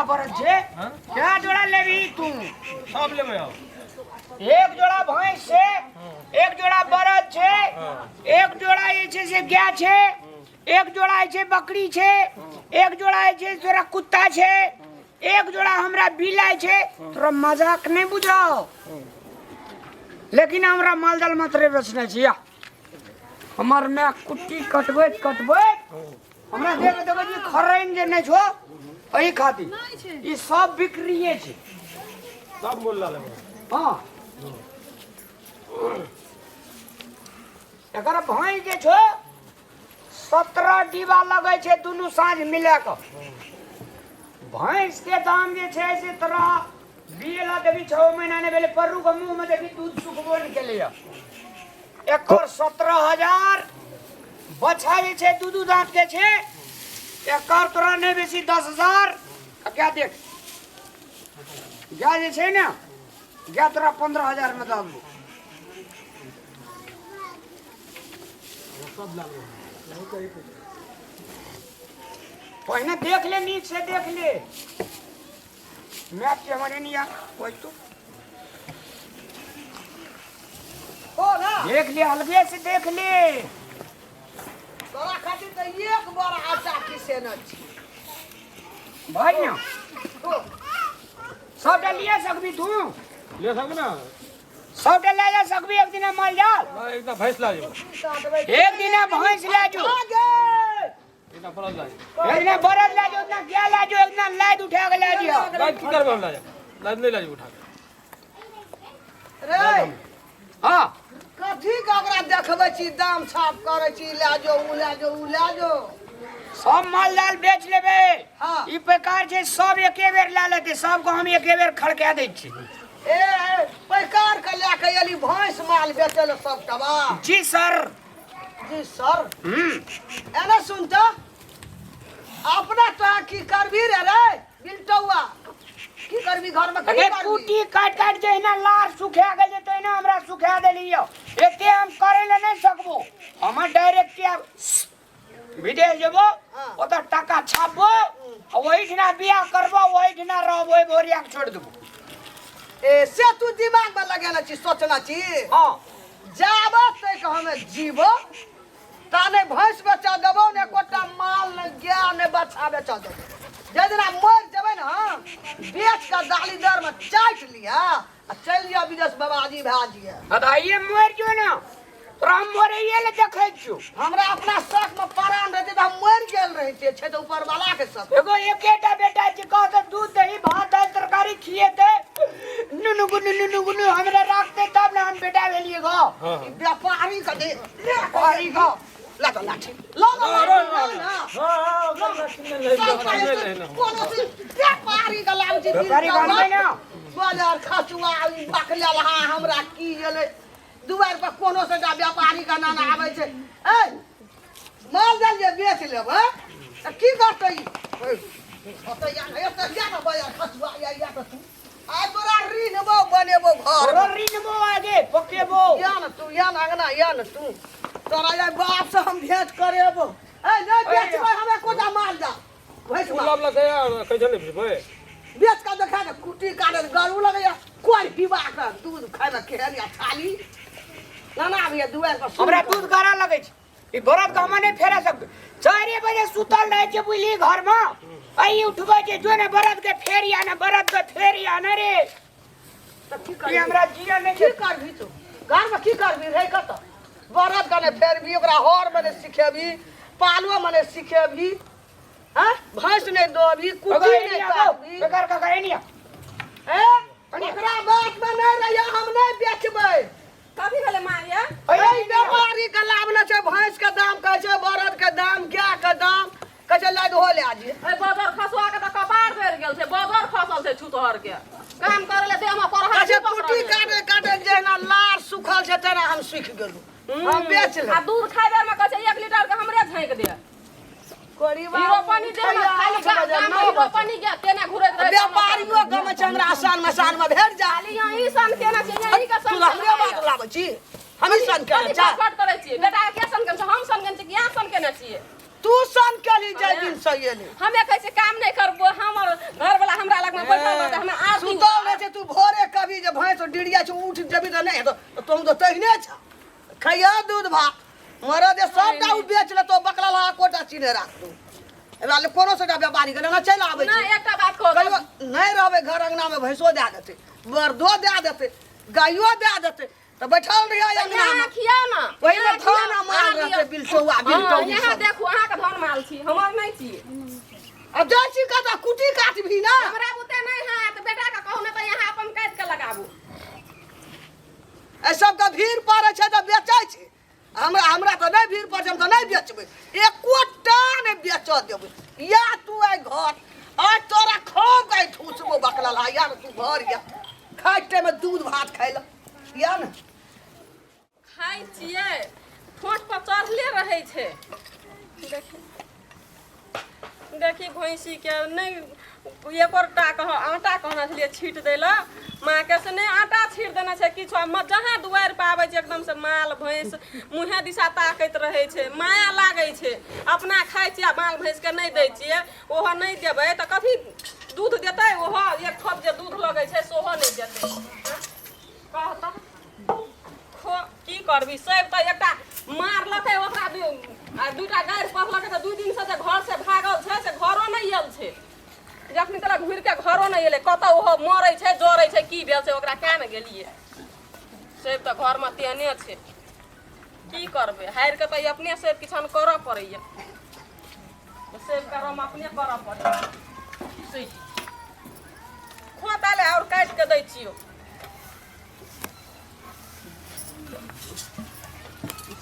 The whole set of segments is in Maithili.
बरद छै। हाँ? क्या जोड़ा लेबही तू? सब लेबै हम। एक जोड़ा भैंस छै, एक जोड़ा बरद छै, हाँ। एक जोड़ा जे छै से गाय छै, एक जोड़ा जे छै बकरी छै, एक जोड़ा जे छै तोरा कुत्ता छै, एक जोड़ा हमरा बिलाइ छै। तोरा मजाक नहि बुझाओ, लेकिन हमरा मालजाल मात्रे बेचने छी। या हमर माय कुट्टी कटबैत कटबैत हमरा देख देखै छी खरैन जे नहि छौ, एहि खातिर ई सब बिक्रिये छै। सब मोल लऽ लेबै। हाँ, एकर भैंस जे छौ 17 डिब्बा लगै छै दुनू साँझ मिला कऽ। भैंस के दाम जे छै से तोरा बिएला देबी 6 महीना नहि भेलै, परू के मुँह में देखी दूध सुखबो नहि केलैया। एकर 17,000। बछा जे छै दू दू दाँत के छै, एकर तोरा नहि बेसी 10,000। आ गाय देख, गाय जे छै ने, गाय तोरा 15,000 में दऽ देबो। पहिने देख ले, नीक से देख ले। मैप के हमारे नहीं आ कोई तो हो ना, देख ले, अलगे से देख ले। तोरा खातिर तऽ एक बड़ आटा पिसेने छी। भाई ना सबटा लिए सकबी तू? ले सकबै ना। सबटा ले जा सकबी एक दिना माल जाल? ना, एक दिना भैंस ला जेबै। एक दिना भैंस ले जो, एक दिना बरद ला जेबै। एक दिना बरद ले जो, एक दिना गाय ले जो, एक दिना लाद उठा के ले जियो। लाद की करबै हम? ला जाब लाद नहि ला जेबै उठा के। रे। हाँ। कथी के ओकरा देखबै छी, दाम साफ करै छी, लए जो उ, लए जो उ, लए जो। सब माल जाल बेच लेबै। हाँ। ई प्रकार छै, सब एके बेर लए लेतै, सबके हम एके बेर खड़का दै छी। ए पैकार के लए के एली भैंस माल बेचै लए सब टबा? जी सर। जी सर। हम्म। एना सुन तऽ, अपना तो की करबी रे रे बिलटौआ, की करबी घर में, की अरे करबी? कुटी काट काट जहिना लार सुखा गेल छै तहिना हमरा सुखा देलियो। एते हम करे ले नहीं सकबो। हम डायरेक्ट के विदेश जेबो, हाँ। ओतऽ टाका छापबो आ ओहिठिना बियाह करबो, ओहिठिना रहबो, ओहि भोरिया के छोड़ि देबो। ए से तू दिमाग में लगेने छी, सोचना छी? हाँ। जाबत तक हमे जीबो ता नहि भैंस बेचा देबो, ने एकोटा माल, ने गाय, ने बछा बेचा देबो। जाहि दिना मरि जेबै ने, बेच कऽ दाली दर में चाटि लिअ आ चलि जाओ विदेश, बाबाजी भए जिए। हाँ तऽ आइए मरि जो ने, तोरा हम मरैये ले देखै छियौ। हमरा अपना शौक में परान रहतै तऽ हम मरि गेल रहितियै, छै तऽ ऊपर वाला के शक। एगो एकेटा बेटा छै, कहतै दूध दही भात दालि तरकारी खिएतै, नुनू गुनू नुनू गुनू हमरा राखतै तब ने हम बेटा भेलियै गो। हाँ। ई व्यापारी के दे व्यापारी गो। ला तऽ लाठी ला ना, लाठी ला ना। हाँ, हाँ। कोनो चीज व्यापारी के लाबै छै। व्यापारी बनबै ना। बाजार खसुआ ई बकलेल। हाँ, हमरा की एलै दुआरि पर कोनो से व्यापारी के नाना आबै छै। ए माल जाल जे बेच लेबै तऽ की करतै ई? ओतऽ या ने, एतऽ या ने, बाजार खसुआ या या तऽ तू आइ तोरा ऋण बो बनेबो घर। तोरा ऋण बो आगे पकेबो। या ने तू, या ने अंगना, या ने तू, तोरा आइ बाप से हम भेंट करेबो। ए नहि बेचबै हम एकोटा माल जाल भैंस माल। गुलाब लगे कहै छै नहि बेचबै। बेच कऽ देखा ने, कुटी काटल गरू लगैया कोइ पीबा कऽ दूध खाइमे केहन या छाली नाना अबैया दुआरि पर। हमरा दूध गारा लगै छै। ई बरद के हम नहि फेरा सकबै। 4 बजे सुतल रहै छै बुझली घर में, अही उठबै छै, जो ने बरद के फेरिया ने, बरद के फेरिया ने रे। तऽ की ई करबी? हमरा जिया नहि की छै। करबी तू घरमे, की करबी रे? कतऽ बरद के नहि फेरबी, ओकरा हर मे नहि सिखेबी, पालो मे नहि सिखेबी, हँ, भैंस नहि दोबी, कुटी नहि काटबी। बेकार काका एनिया। ए ओकरा बात मे नहि रहिया, हम नहि बेचबै। कथी भेलै माँ ये? ए व्यापारी के लाभ न छै, भैंस के दाम कहै छै, बरद के दाम, गाय के दाम कहै छै, लाद हो ले जी। ए बदर खसुआ के तऽ कपार भरि गेल छै, बदर खसल छै छुतहर के। काम करे ले देह में करहा। कहै छै कुटी काटे काटे जहिना लार सुखल छै तेना हम सुखि गेलहुँ, हम बेच आ लेब। दूध खाइ बेर में कहै छै 1 लीटर के हमरे झाँकि दे। गरीबा ई रोपनी देह में खाली 8 बजे, गाम 9 में बजे। रोपनी के केना घुरैत रहै छै। व्यापारियो गमै छै हमरा आसान मसान में भेट जा। खाली यहाँ ई सन केना छै, यहाँ ई के सन तू हमरे बात लाबै छी, हमही सन केने कथी छै। फटफट करै छियै? बेटा के सन केने छै? हम सन केने छियै कि अहाँ सन केने छियै? तू सन केली जाहि दिन से एली। हमे कहै छियै काम नहि करबो, हमर घरवला डिरिया छै उठ जेबी तऽ नहि हेतौ तऽ तोहूँ तऽ तहिने छह खैया दूध भात मरद सबटा ओ बेच लेतो बकला लगा कोटा चीने राखतौ एकरा ले कोनो सबटा व्यापारी के ना चलि आबै छै नहि एकटा बात कहू कहियो नहि रहबै घर अंगना में भैंसो दए देतै बरदो दए देतै गाइयो दए देतै तऽ बैठल रहियै अंगना यहाँ में खियाउ ना ओहिमे यहाँ धान खियाउ। आ माल अहाँ रहतै दियौ। बिलटौआ हाँ, बिलटौआ यहाँ सब। देखू अहाँके धन माल छी हमर नहि छी अब जाइ छी कतऽ कुटी काटबही ना हमरा बुते नहि हैत बेटा के कहू ने तऽ यहाँ अपन काटि के लगाबू एहि सबके भीड़ पड़ै छै तऽ बेचै छै हमरा हमरा तऽ नहि भीड़ पड़ै छै हम तऽ नहि बेचबै एकोटा नहि बेचऽ देबै या तू आइ घर आइ तोरा खूब आइ ठूसबो बकलल आ यार तू घर या खाइ टाइममे दूध भात खाइ लए या ने खाइ छियै ठोंठ पर चढ़ले रहै छै देखी देखी भैंसीके नहि एकोटा कह आटा कहने छलियै छीट दै लए माँके से नहि आटा छीट देने छै किछु आ जहाँ दुआरि पर आबै छै एकदमसँ माल भैंस मुँहे दिशा ताकैत रहै छै माया लागै छै अपना खाइ छियै आ माल भैंसके नहि दै छियै ओहो नहि देबै तऽ कथी दूध देतै ओहो एक ठोप जे दूध लगै छै सेहो नहि देतै कहतऽ खो की करबी सब तऽ एकटा मारलकै ओकरा आ दूटा गारि पढ़लकै तऽ दू दिनसँ जे घरसँ भागल छै से घरो नहि आयल छै जखनी तलक घुरि के घरो नहि एलै कतऽ ओहो मरै छै जरै छै की भेल छै ओकरा क्या ने गेलियै सब तऽ घरमे तेहने छै की करबै हारि कऽ तऽ अपने सब किछु करऽ पड़ैया सेब करम अपने करऽ पड़ैया खोता ले आओर काटि कऽ दै छियौ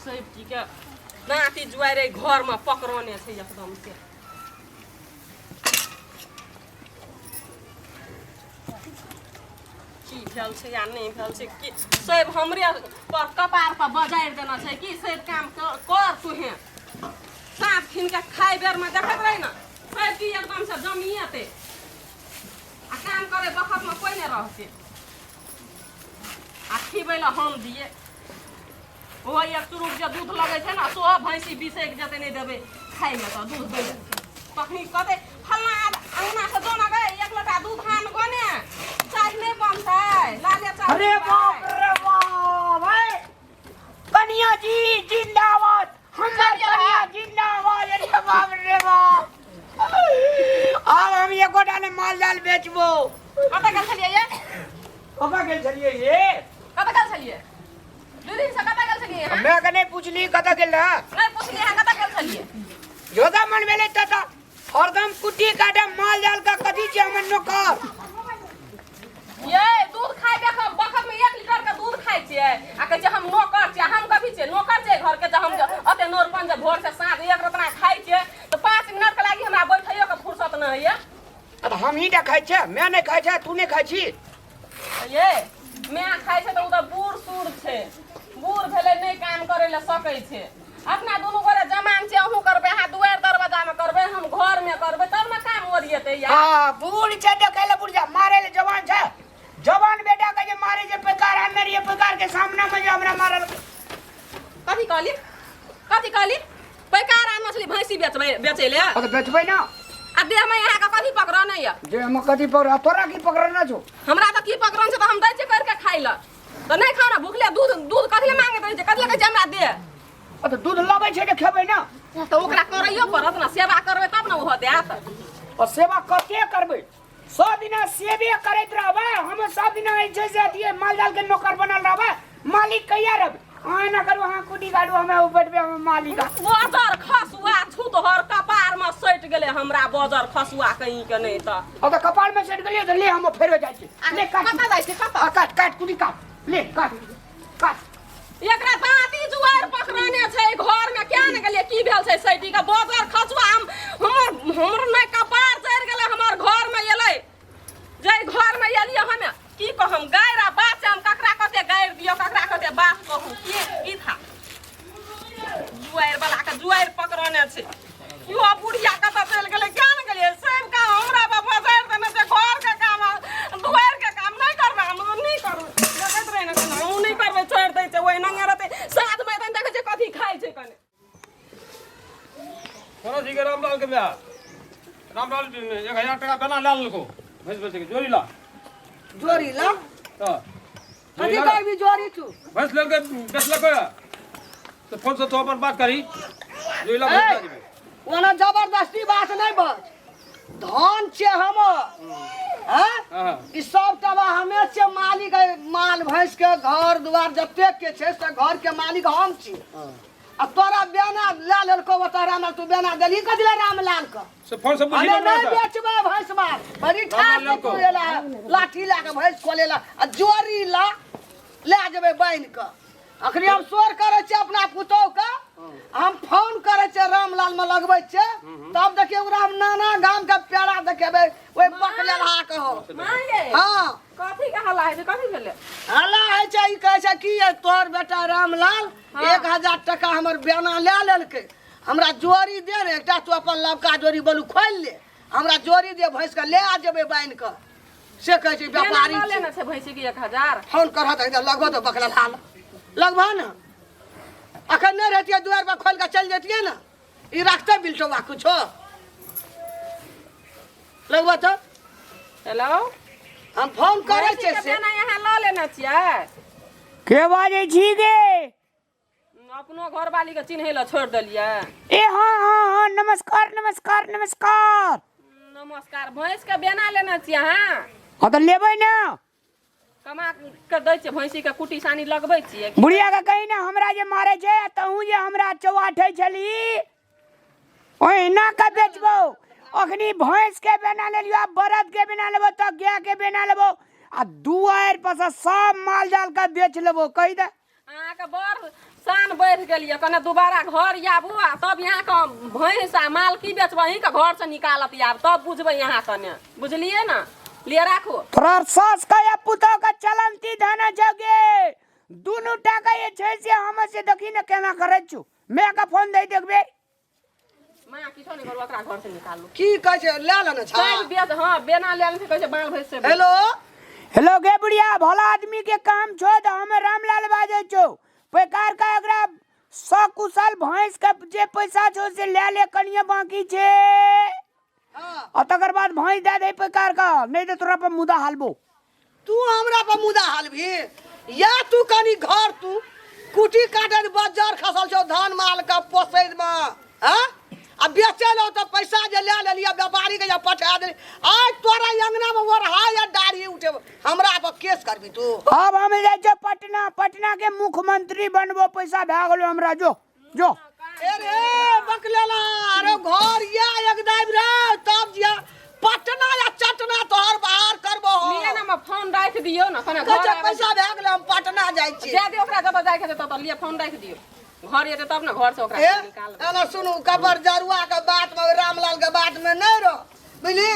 सब चीजके नाति जुआरे घरमे पकड़ने छै एकदम से की भेल छै या नहि भेल छै की सब हमरे पर कपार पर बजारि देना छै कि सब काम कर तुहे साँप छीन के खाइ बेरमे देखैत रही ने सब की एकदम से जमिएतै आ काम करे बखतमे कोइ नहि रहतै आ खिबै लए हम दियै ओहो एक चुरुक जे दूध लगै छै ने सेहो भैंसी बिसकि जेतै नहि देबै खाइमे तऽ दूध दै तखनी कहतै फल्लाँ अङ्गनासँ जो ने गै एक लोटा दूध आन गने चाय नहि बनतै लाले चाय अरे बाप रे बाप है कन्या जी जिंदाबाद हमर कन्या जिंदाबाद अरे बाप रे बाप आब हम एकोटा ने माल जाल बेचबो कतऽ गेल छलियै ये कतऽ गेल छलियै ये कतऽ गेल छलियै दू दिन से कतऽ गेल छलियै अहाँ हमरा के नहि पुछली कतऽ गेल रहा नहि पुछलियै अहाँ कतऽ गेल छलियै जोदा मन भेलै ततऽ हरदम कुट्टी काटे माल जाल का कथी छै हमर नौकर ये दूध खाइ देख बखत में एक लीटर के दूध खाइ छियै आ कहै छै हम नौकर छियै हम कथी छियै नौकर छियै घर के जे हम अते नोरपन जे भोर से साँझ एक रतना खाइ छियै तऽ 5 मिनट के लागी हमरा बैठैयो के फुर्सत नहि होइया अब हम ही टा खाइ छियै मैं नहि खाइ छै तू नहि खाइ छी ये मैं खाइ छै तऽ ओ तऽ बूढ़ सूढ़ छै बूढ़ भेलै नहि काम करै लए सकै छै अपना दुनू गोरे जमान छै अहूँ करबै अहाँ दुआरि दरवाजामे करबै हम घरमे करबै तब ने काम ओरिएतै यार हाँ बूढ़ छै देखै लए बुढ़ जा मारे ले जवान छै जवान बेटा के जे मारे जे पैकार आनने रहिए पैकार के सामना में जे हमरा मारल कथी कहली कथी कहली पैकार आनने छली भैंसी बेचबै बेचै ले अरे बेचबै ना आ देहमे अहाँके कथी पकड़ने यऽ जे हम कथी पकड़ तोरा की पकड़ना छौ हमरा तऽ की पकड़न छै तऽ हम दै छियै करि के खाइ लए तऽ नहि खाउ ने भूखले दूध दूध कथी लए मांगैत रहै छै कथी लए कहै छै हमरा दे अरे दूध लबै छै तऽ खेबै ना तऽ ओकरा करैयो पड़त ने सेवा करबै तब ने ओहो देत और सेवा कते करबै सब दिना सेवे करैत रहबै हम सब दिना जे छै से अथिए माल जाल के नौकर बनल रहबै मालिक कहिया रहबै अहाँ एना करू अहाँ कुटी काटू हमे ओ बैठबै हम मालिक बजर खसुआ छुतहर कपार में सटि गेलै हमरा बजर खसुआ कहीं के नहि तऽ अब तऽ कपार में सटि गेलियै तऽ ले हम फेरो जाइ छी ले काट कतऽ जाइ छी कतऽ आ, काट काट कुटी काट ले काट काट एकरा दाँती जुआर पकड़ने छै घर में क्या ने गेलियै की भेल छै सैटी के बजर खसुआ हम हमर हमर नहि कपार चढ़ि गेलै हमर घर में एलै जै घर में एलियै हमे की कहम गारि आ बात छै हम ककरा कते गारि दियौ ककरा कते बात कहू की की था जुआरि वाला के जुआरि पकड़ने छै इहो बुढ़िया कतऽ चलि गेलै क्या ने गेलियै सब काम हमरा पर पसारि देने छै घर के काम आ दुआरि के काम नहि करबै हम नहि करबै देखैत रहै ने हमहूँ नहि करबै छोड़ि दै छै ओहि नंगे रहतै साँझमे एतै देखै छै कथी खाइ छै कने कोना छी रामलाल के बियाह रामलाल 1000 टका बेना लए लेलको भैंस बेचके जोड़ी ला जोड़ी ला तऽ कथी करबी जोड़ी तू भैंस लेलकै बेचलकै तऽ फोन से तो अपन बात करी जोइला भैंस लए जेबै ओना जबरदस्ती बात नहि बज धन छियै हमर हैं हँ ई सब टबा हमे छियै मालिक है माल भैंस के घर दुआर जतेक के छै से घर के मालिक हम छी आ तोरा बेना लए लेलको ओतऽ रामलाल तू बेना देलही कथी लए रामलाल के से फोन से बुझी हमे ना नहि बेचबै भैंस माल बड़ी ठार रामलाल से तू लेलको। एला लाठी लए कऽ भैंस खोले ला आ जोरी ला लए जेबै बान्हि कऽ अखनी हम शोर करै छियै अपना पुतोह के हम फोन करै छियै रामलाल में लगबै छियै तब देखियौ ओकरा हम नाना गाम के पेड़ा देखेबै ओहि बकलेलहा के हम माँ यै हँ कथी के हल्ला होइ छै कथी भेलै हल्ला होइ छै ई कहै छै की ये तोहर बेटा रामलाल 1000 टका हमर बेना लए लेलकै हमरा जोड़ी दे ने एकटा तू अपन लबका जोड़ी बोलू खोलि ले हमरा जोड़ी दे भैंस के ले आ जेबै बान्हि कऽ से कहै छै बेना व्यापारी लऽ छै। लेने छै भैंसी के 1000 फोन करह तऽ एकदम लगबह तऽ बकला हाल लगबह ने अखन नहि रहतियै दुआरि पर खोलि कऽ चलि जैतियै ने ई रखतै बिलटौआ कुछो लगबह तऽ हेलो हम फोन करै भैंसी छियै के से बेना यहाँ लऽ लेने छियै के बाजै छी गे अपनो घरवाली के चिन्है लए छोड़ि देलियै ए हाँ हाँ हाँ नमस्कार नमस्कार नमस्कार नमस्कार भैंस के बेना लेने छियै अहाँ हाँ तऽ लेबै ने कमा के दै छियै भैंसी के कुटी सानी लगबै छियै बुढ़िया के कही ने हमरा जे मारे छै आ तहूँ जे हमरा चौआठै छली ओहिना के बेचबो अखनी भैंस के बेना लेलियो आ बरद के बेना लेबो तऽ गाय के बेना लेबो आ दुआरि पर से सब माल जाल के बेच लेबो कहि दे अहाँके बड़ शान बढ़ि गेल यऽ कने दोबारा घर आबू आ तब यहाँके भैंस आ माल की बेचबै अहीँके घरसँ निकालत आब तब बुझबै यहाँ कने बुझलियै ने लिए राखू तोरा सास का या पुतोह का चलंती धना जगे दुनू टाका जे छै से हम से देखी ने केना करै छु मैं का फोन दे देखबे माँ किछो नहि करू ओकरा घरसँ निकालू की कहै छै लए लेने छा सब बेच हँ बेना लए लेने छै कहै छै बाल भैंस से बेच। हेलो हेलो गे बुढ़िया भला आदमी के काम छो तऽ हम रामलाल बाजै छौ पैकार का एकरा सकुशल भैंस के जे पैसा छौ से ले ले कनिए बाकी छै हँ आ तकर बाद भैंस दए दे पैकार का नहीं तऽ तोरा पर मुदा हालबो तू हमरा पर मुदा हालबी या तू कनी घर तू कुटी काटत बज्जर खसल छौ धान माल के पोसै मे हँ आ बेचै लए तऽ पैसा जे लए लेलियै व्यापारी के जे पठा देली आइ तोरा अंगना मे ओढ़ा या दाढ़ी उठेब हमरा पर केस करबी तू अब हम जाइ छियै पटना पटना के मुख्यमंत्री बनबो पैसा भए गेलो हमरा जो जो अरे बकलेला अरे घर या एक दाबि रे तब जिया पटना या चटना तोहर बाहर करबो हम। लिए ने फोन राखि दियौ ने कने कहै घर छै आबै पैसा भए गेलै हम पटना जाइ छी जाय दियौ ओकरा जतऽ जायके हेतै ततऽ लिए फोन राखि दियौ घर एतै तब ने घरसँ ओकरा ए निकालबै एना सुनू कबर जरुआ के बात में रामलाल के बात में नहि रह बुझली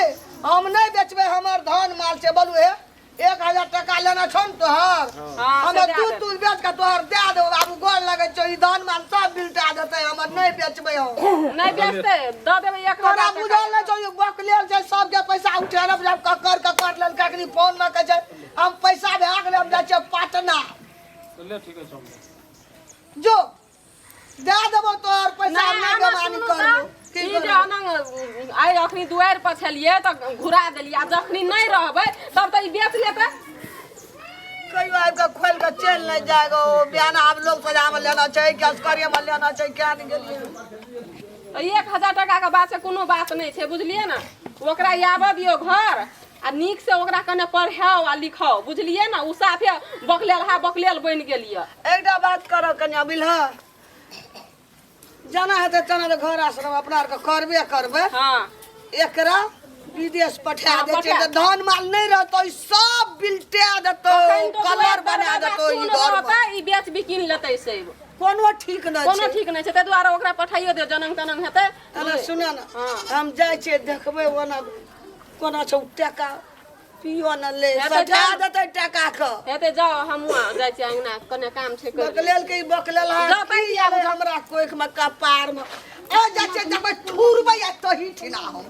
हम नहि बेचबै हमर धन माल छै बोलू हे 1000 टका लेना छौ ने तोहर हाँ, से हमे दए दूध देब। तूध बेच के तोहर दए देबौ बाबू गोर लगै छौ ई धान माल सब बिलटा देतै हमर नहि बेचबै हम नहि बेचतै दऽ देबै एक तोरा हजार टका। बुझल नहि छौ ई बकलेल छै सबके पैसा उठेने जब ककर ककर लेलकै अखनी फोन मे कहै छै हम पैसा भए गेलै हम जाइ छियै पटना ले ठीक है जो दए देबौ तोहर पैसा नहि, नहि आना बेमानी सुनू करबौ तऽ, की ई जे करबौ? अनंग आइ अखनी दुआरि पर छलियै तऽ घुरा देलियै आ जखनी नहि रहबै तब तऽ ई बेच लेतै कहियो आबि कऽ खोलि कऽ चलि नहि जाय गो बिहान आब लोग सजामे लेना छै कि असकरेमे लेना छै किया नहि गेलियै तऽ 1000 टाकाके बात छै कोनो बात नहि छै बुझलियै ने ओकरा आबऽ दियौ घर आ नीक से ओकरा कने पढ़ाउ आ लिखाउ बुझलियै ने ओ साफे बकलेलहा बकलेल बनि गेल यऽ एकटा बात करब कनिया बिलहा जाना हेतै तेना तऽ घर आश्रम अपना आरके करबे करबै हँ एकरा विदेश पठा हँ, दै छै पठा। तऽ धान माल नहि रहतौ ई सब बिलटा देतौ तखन तो कलर दुआरि बना दरवाजा देतौ ई सुन घर रहतै, ई बेच बिकिन लेतै से कोनो ठीक नहि कोनो छै ठीक नहि छै ताहि दुआरे ओकरा पठाइयो दियौ जनंग तनंग हेतै एना सुन ने हँ। हम जाइ छियै देखबै ओना कोना छौ टाका पियो न ले हेतै सटा जाउ। देतै टाका के हेतै जाउ हमहूँ जाइ छियै अङ्गना कने काम छै करि लै बकलेल के ई बकलेल हा जाउ की आबै हमरा कोख में कपार में ओ जाइ छियै देखबै थुरबै आ तही ठिना हम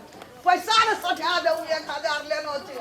पैसा ने सटा देऊ 1000 लेनो छै।